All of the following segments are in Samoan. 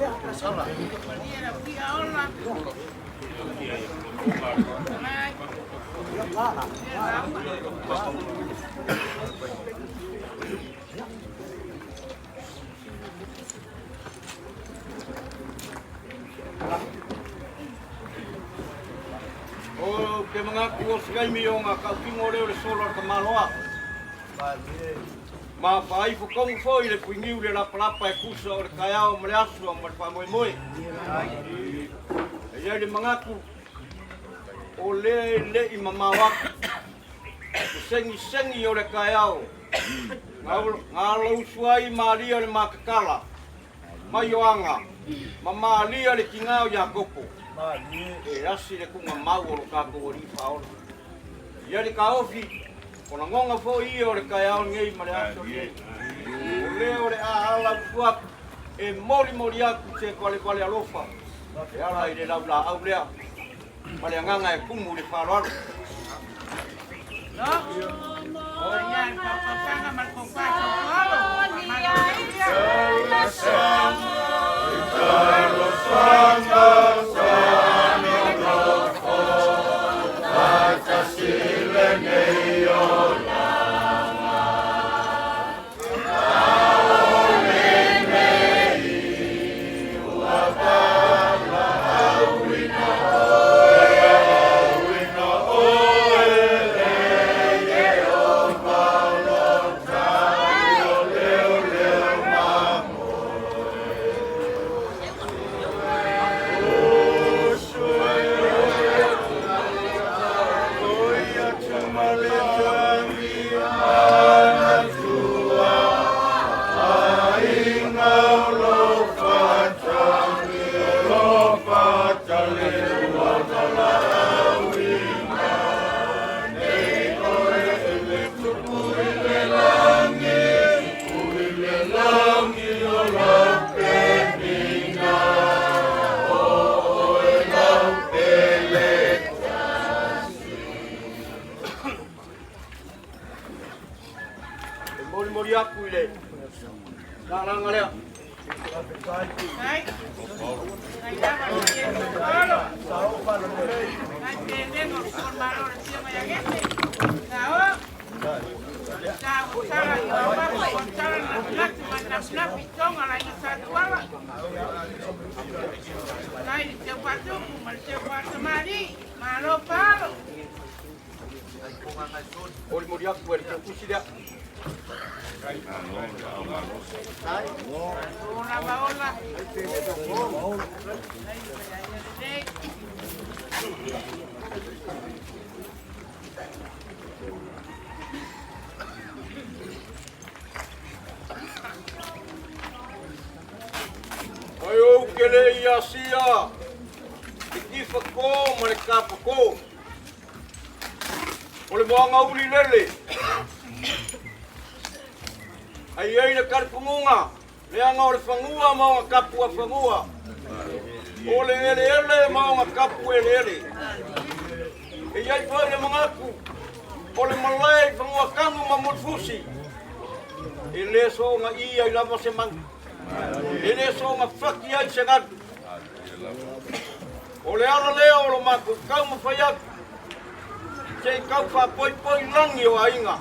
Ou te manatu o se taimi ona tautino lea o le solo a le tamaloa. Ma faaifo tonu foi le fuiniu le lapalapa e tusa o le taeao ma le aso ma le faamoemoe. E i ai le manatu o lea e le i mamao atu le segisegi o le taeao na alausu ai Maria le Matatala mai Oaga ma Maria le tina o Iakopo e asi le tugamau o lo tatou Alii Faaola. E i ai le taofi, o lagona foi ia o le taeao lenei ma le aso lenei. O lea o le a alausu atu e molimoli atu se valevale alofa e ala i le laulaau lea ma le agaga e tumu i le faaaloalo. E molimoli atu i le lalaga lea. Molimoli atu e le teutusi lea. Ai ou te le i asia le tifako ma le tapako. O le moana uli lele. Ai ai le talitonuga, leaga o le fanua ma ona tapu a fanua. O le eleele ma ona tapu eleele. E i ai foi le manatu, o le malae i fanua tanu ma mulifusi. E le soona i ai lava se manu. E le soona fati ai se galu. O le ala lea o lo matou taumafai atu se i tau faapoipoi lagi o aiga,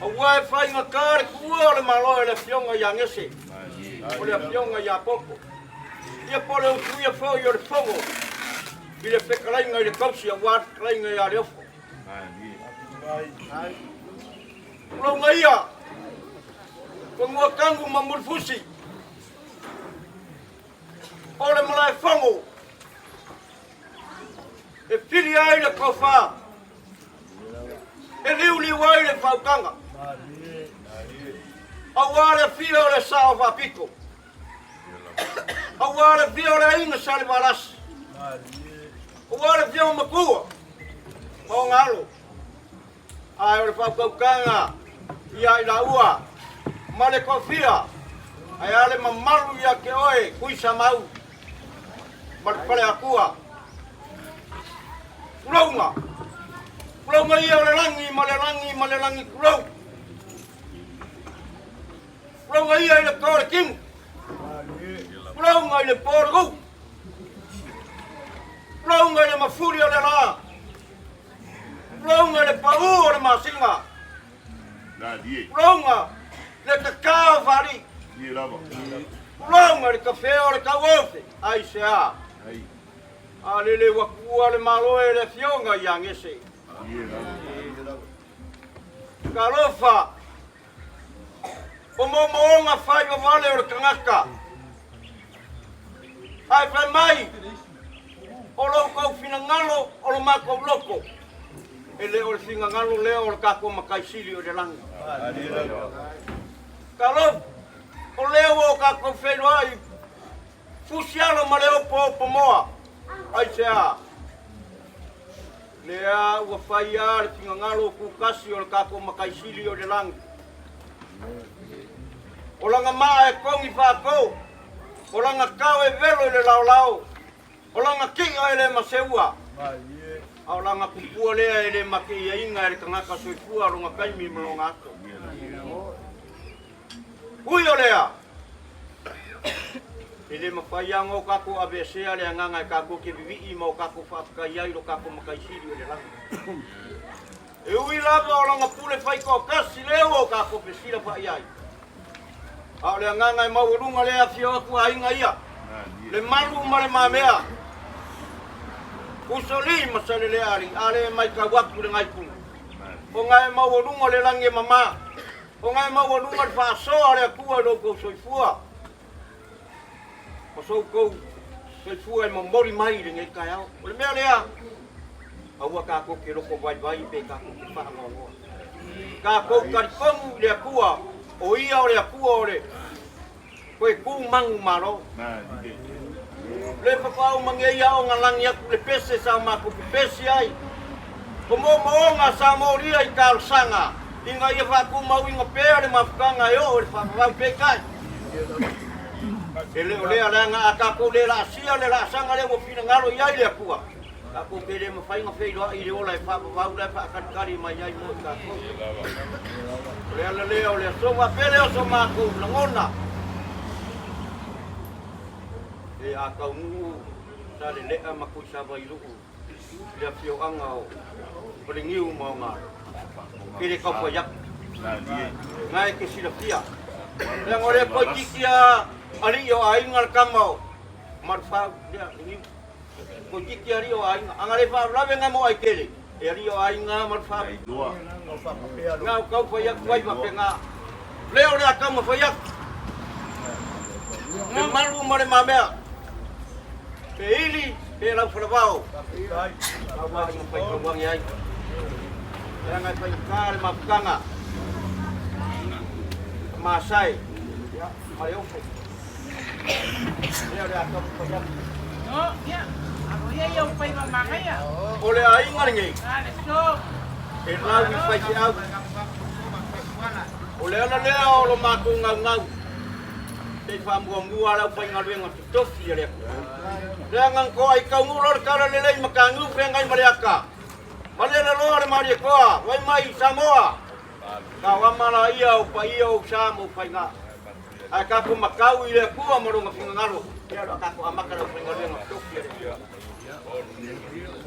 aua e faigata le tuua o le Malo e le Afioga ia Gese, o le Afioga ia Poko, ia po o le usuia foi o le Fono i le fetalaiga i le tausi aua le fetalaiga ia Leofo. Tulou ia, fanua tanu ma mulifusi, O le malaefono e pili ai le tofa, e liuliu ai le faautaga, aua le afio o le Sao Faapito, aua le afio o le Aiga Salevalasi, aua le afio o Matua ma ona alo, ae o le faautautaga ia i laua ma le toafia, ae a le mamalu ia te oe Tuisamau ma le Faleatua. Tulouna, tulouna ia o le lagi ma le lagi ma le lagi tulou. Tulouna ia i le to o le tinu. Tulauga i le po o le gu. Tulauga i le mafuli o le la. Tulauga i le pau o le masina. Tulauga le tata o fali. Tulauga i le kafea o le tauofe. Aisea? A lele ua tuua le Malo e le Afioga ia Gese. Talofa! O moomooga faivavale o le tagata. Ae fai mai, o lo outou finagalo o lo matou loto, e le o le finagalo lea o le tatou Matai Sili o i le lagi. Talofa, o lea ua o tatou feiloai fusialo ma le opoopo moa. Aisea? Lea ua fai lava le finagalo tutasi o le tatou Matai Sili o i le lagi. O lana maa e togi faatou, o lana tao e velo i le laolao, o lana ti'a e le maseua, a o lana tupua lea e le mateiaina e le tagata soifua lona taimi ma lona aso. Ui o lea, e le mafai lava ona o tatou aveesea le agaga e tatou te vivii ma o tatou faafetai ai i lo tatou Matai Sili o i le lagi. E ui lava o lana pule faitoatasi lea ua o tatou fesilafa'i ai, a o le agaga e maualuga lea e afio atu aiga ia, le malu ma le mamea, Usoalii ma Saleleaalii, a lea e matau atu i le gaitunu, ona e maualuga le lagi e mama. Ona e maualuga le faasoa a le Atua i lo outou soifua, ma so outou soifua e momoli mai i lenei taeao. O le mea lea, aua tatou te loko vaivai pe tatou te faanoanoa. Tatou talitonu i le Atua, o Ia o le Atua o le toe tu manumalo. Le faatoa uma nei aoga lagi atu le pese sa matou pepesi ai. O moomooga sa molia i talosaga ina ia faatumauina pea le mafutaga e oo i le faavavau peitai. E le o lea leaga a tatou le laasia le laasaga lea ua finagalo i ai le Atua, tatou te le mafai ona feiloai i le ola e faavavau la e faatalitali mai ai mo i tatou. O le ala lea o le aso faapea lea o so matou lagona. E a taunuu Salelea ma Tuisavailuu i le afioaga o Faleniu ma Ogalu, e le tau fai atu. Na e te silafia. Leaga o lea toeitiiti a alii o aiga le tama o Malufau, lea, Leniu. Toeitiiti alii o aiga. A na le faalavelave na mo Aitele, e alii o aiga Malufau. Na o tau fai atu ai faapena. Lea o le a taumafai atu. Le malu ma le mamea. Pe ili, pe laufalavao. Aua ina fai tauagi ai. Leaga e faigata le mafutaga. Masae, ia, ma le ofo. Lea o le a taumafai atu. O le aiga lenei, e lau i faifeau. O le ala lea o lo matou gaugau, se i faamuamua le aufaigaluega totofi a le Atua. Leaga na toa i taunuu loa le tala lelei ma Tagiu feagai ma Leata, ma lelaloa le Malietoa, fai mai Samoa, Tauama laia o paia o ou sa ma ou faiga. Ae tatou matau i le Atua ma lona finagalo, ia o le a tatou amata le aufaigaluega totofi a le Atua.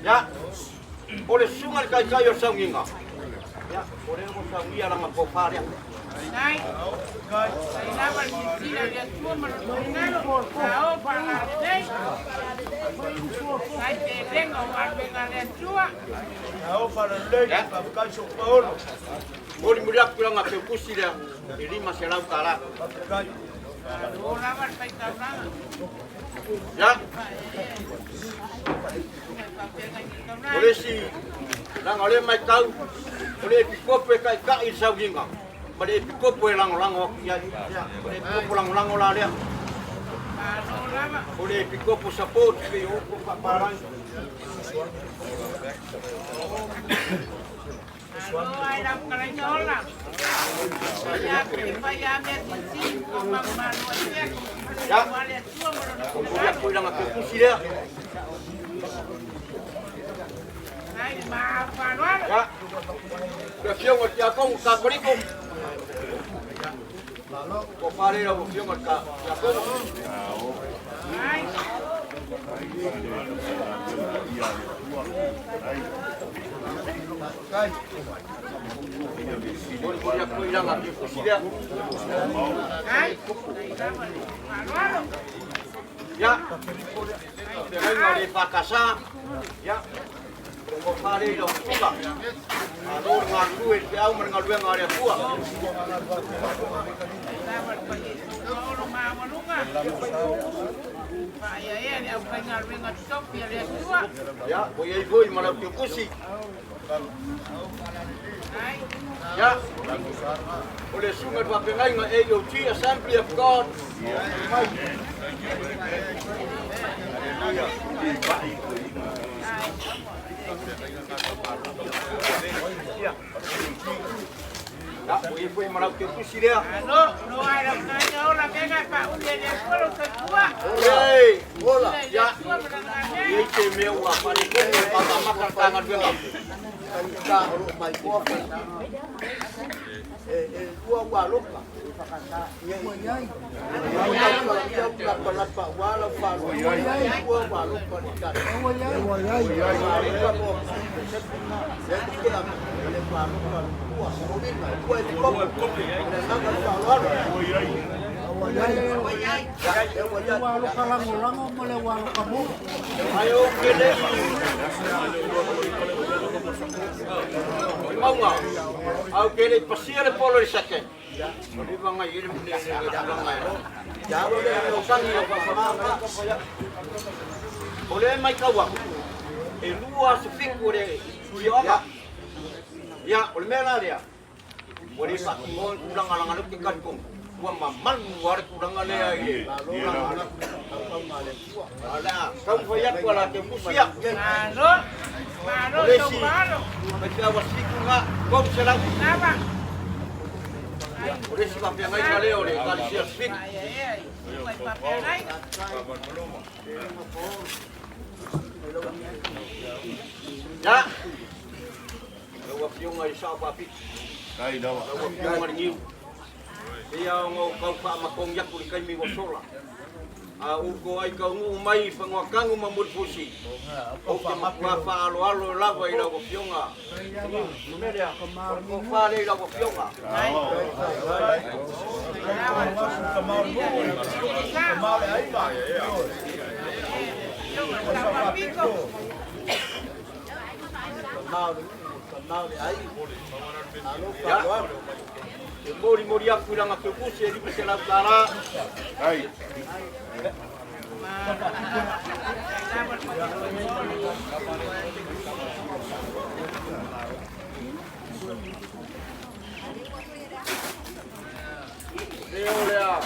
Ia, o le susuga i le taitai o le sauniga, ia, o lea ua saunia lana tofa lea. Ia, molimoli atu i lana teutusi lea, e $500. Ia, o le isi, leaga o lea e matau, o le epikopo e taitai i le sauniga, ma le epikopo e lagolago atu i ai. Ia, o le epikopo lagolago la lea. O le epikopo support pei o upu faapalagi. Ia, momoli atu i lana teutusi lea. Ia, le afioga i le Tiakono Katoliko. Tofa lea i lau afioga i le Tiakono. Moli aku i langa ke kusi lea. Ia, feagaiga o le EFKS, ia, o le tofa lea i lau susuga. Malo le galulue i le feau ma le galuega a le Atua. Ia, ua i ai foi ma lau teukusi. Ia, o le susuga i le faafeagaiga AOG, Assembly of God. Ia, ua i ai foi ma lau teukusi lea. Ei, ia, e i ai se mea ua faaletonu e faamamata le ta galuega. Faigata o loo mai koa e lua ua alofa ia lapalapa ua lau faalua lua ua alofa le tali alofa mo le ua alofa ua solina ua e kopo le agaga faaaloalo. Ua alofa lagolago ma le ua alofa mo. Ai o ke le i mauga, au ke le pasia le polo i seke. O le vanga i le le tulaga e. Le o tangi o whawhamanga. O le mai kaua, e lua se fiku o le sioga. Ia, o le mea la lea, ua le faatinoa le tulaga laga lea ou te talitonu, ua mamalu lava le tulaga lea i le tulaga. A o le a taumafai atu a latou tusi ia. O le isi, faifeau asiku lena, 300. O le isi faafeagaiga lea o le Ekalesia Sifiki. Ia, lau Afioga i le Sao Faapito, lau Afioga i le Niu, pei lava ona ou tau faamatogi atu i le taimi ua sola, a ou toai taunuu mai i Fanuatanu ma Mulifusi, ou te matua faaaloalo lava i lau Afioga. O le mea lea, o le tofa lea i lau Afioga. Ia, e molimoli atu i lana teukusi e $500. Lea o lea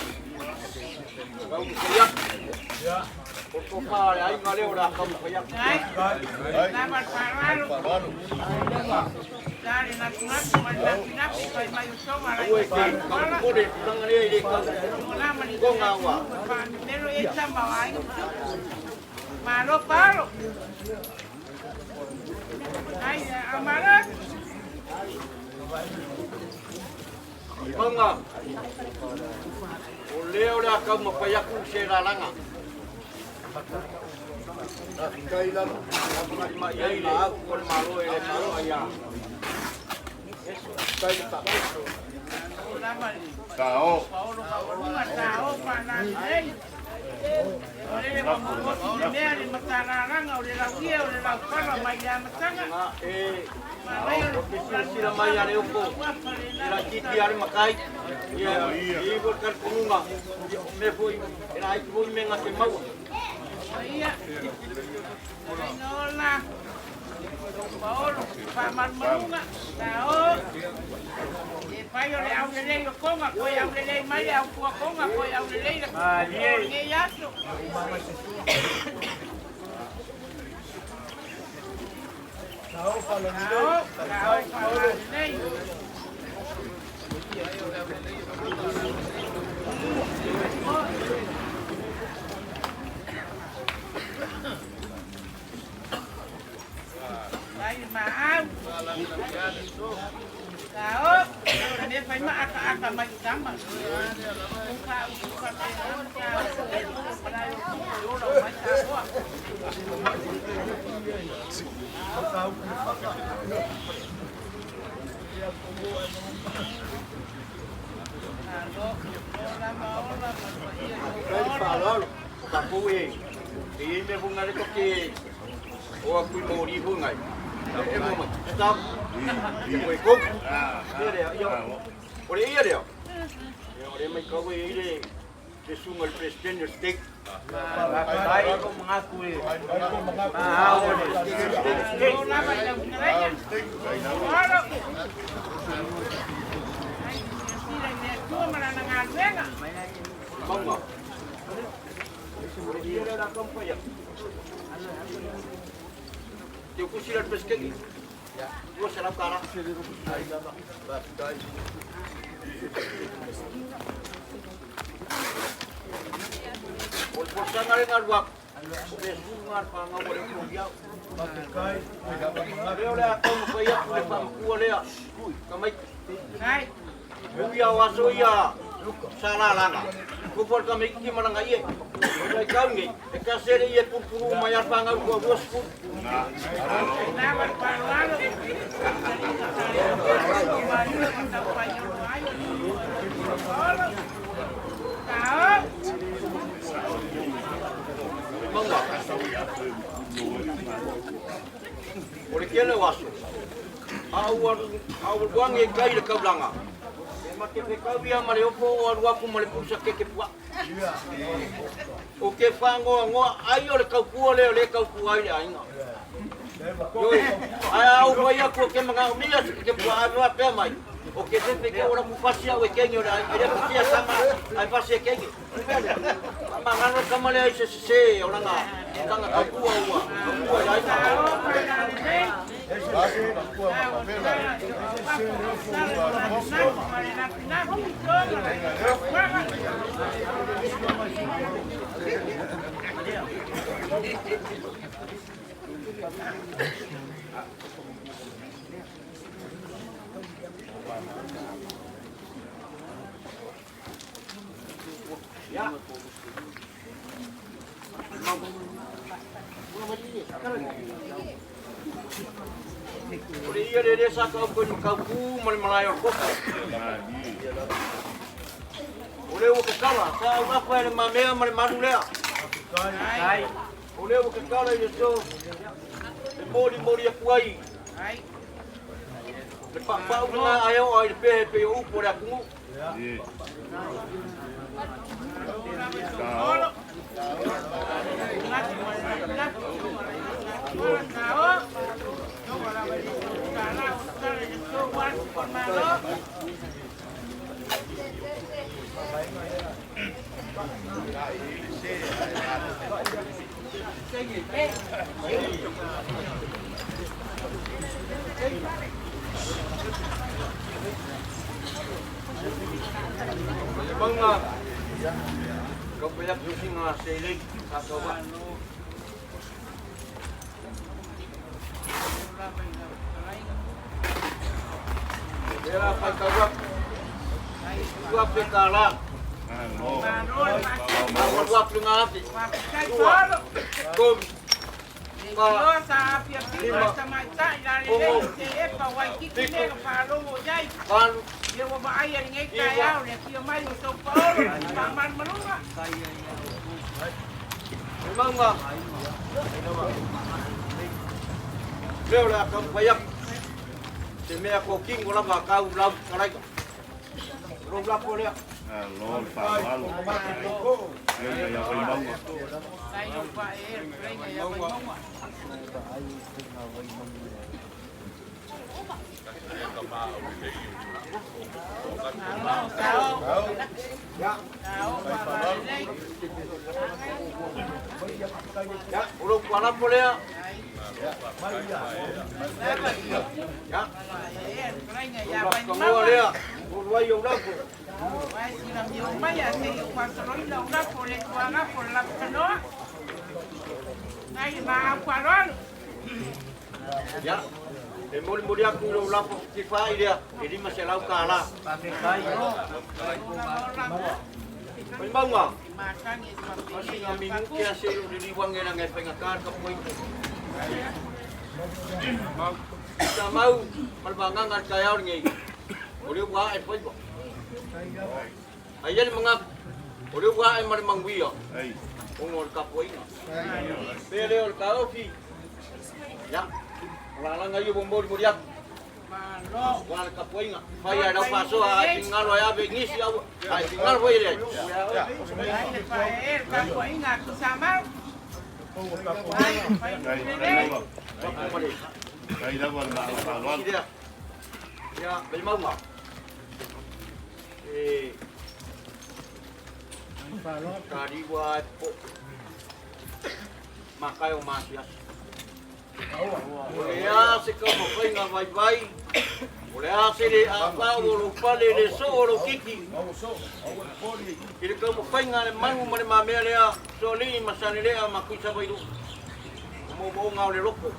taumafai atu. O le tofa a le aiga lea o le a taumafai atu. Aua e te taumafole i le tulaga lea i le tau toga ua. Mauga, o lea o le a taumafai atu se lalaga. Mai ai le o le Malo e le malo ai a. Ma e o te silasila mai a le oko i la titi a le matai. Ia, i iwa le talitonuga, ia o mea foi, e laiti foi mea na te maua. faaaloalo. O tatou e e i ai mea foi na lea tatou te o atu i moli foi nai. E mo mai. Stop. E ko. Ia lea, ia. O le ia lea. Ia o le mai kau e i le le susuga i le President o le State. Mauga. O le ia lea la taumafai atu. Te kusi la le President. $200. O le folasaga lea na alu atu, o le susuga le fanau a le upu iau. Lea o le a taumafai atu le faamatua lea, tamaiti. Ui ia o aso ia sa lalaga, nofo le tamaititi ma lana ie. O le vaitau nei, e tasi le ie pulupulu uma ai a le fanau toa 20. Mauga. O le tele o aso, a ou alu age i tai i le taulaga, e ma te fetau ia ma le ofo o alu atu ma le pusa keke puaa. Ou te faanoanoa ai o le tautua lea o lea e tautua ai le aiga. Ioe, ae a ou fai atu ou te manaomia se keke puaa ave faapea mai, ou te fefe te ola mufasi au e kenge o le aiga. E le fasia tama ae fasi e kenge. O le mea lea, faamagalo le tama lea i se sese o lana tautua ua tautua i le aiga. Ya. O le ia le le sa ka au ma kaupu ma le malae o le koko. O le ua tatala, sa au lapa e le mamea ma le malu lea. O le ua tatala i le so e molimoli atu ai le paupau lena ae oo ai le pehe pei o upu o le atunuu. Mauga kau pea pusinga selei sa kaua. Lea fai kaua. Ua pe kala. Ua pe ngā afi. Ua. Kom. Lima. Ono. Fitu. Valu. Iwa. Mauga. Lea o le a taumafai atu. Se mea ko kingo lava kau lau kalaika. Lou lafo lea. Malo le faaaloalo. Lea ia Vaimauga. Ya, o lou tualafo lea. Ya. Lou lafo kagoa lea. Ulu ai ou lafo. Ya. E molimoli atu i lou lafo tifaai lea, e $500. Vaimauga, masina minute a se i o liliuage laga e faigata le tapuaiga. Sa mau ma le vagaga i le taeao lenei, o lea ua ae le faiva. Ae i ai le manatu, O lea ua ae ma le manuia ona o le tapuaiga. Pe lea o le taofi, ia, o lalaga ia ua molimoli atu. Aua le tapuaiga, fai lava i lau faasoa, a e finagalo e ave i nisi, aua, a e finagalo foi e leai. Ia, Vaimauga, e taliua e po makae o masiasi. O le a se taumafaiga vaivai, o le a se le apao o lou pale le soo o lou titi, i le taumafaiga a le manu ma le mamea lea, Soalii ma Salelea ma Tuisavailuu, o moomooga o le loto,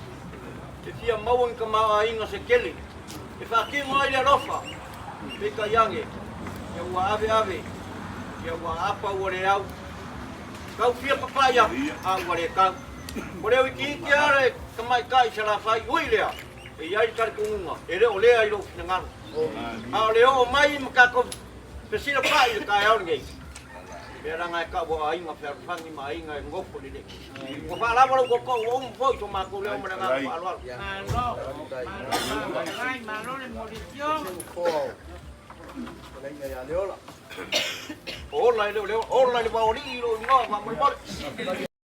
e fia maua ni tamaoaiga se tele, e faatino ai le alofa, peitai ane, ia ua ave ave, ia ua apa ua le au, tau fia papai atu, a ua le tau. O le uitiiti lava le tamaitai Salafai, ui lea, e i ai le talitonuga, e le o lea i lou finagalo. A o le oo mai ma tatou fesilapai i le taeao lenei, mea leaga e tau o aiga fealofani ma aiga e nofo lelei. Ua faalava lou tootoo ua uma foi so matou leo ma le agaga faaaloalo. Malo, malo faafetai, malo le molisio. Ola e le o le ola, ola i le vaoalii i lou igoa faamolemole.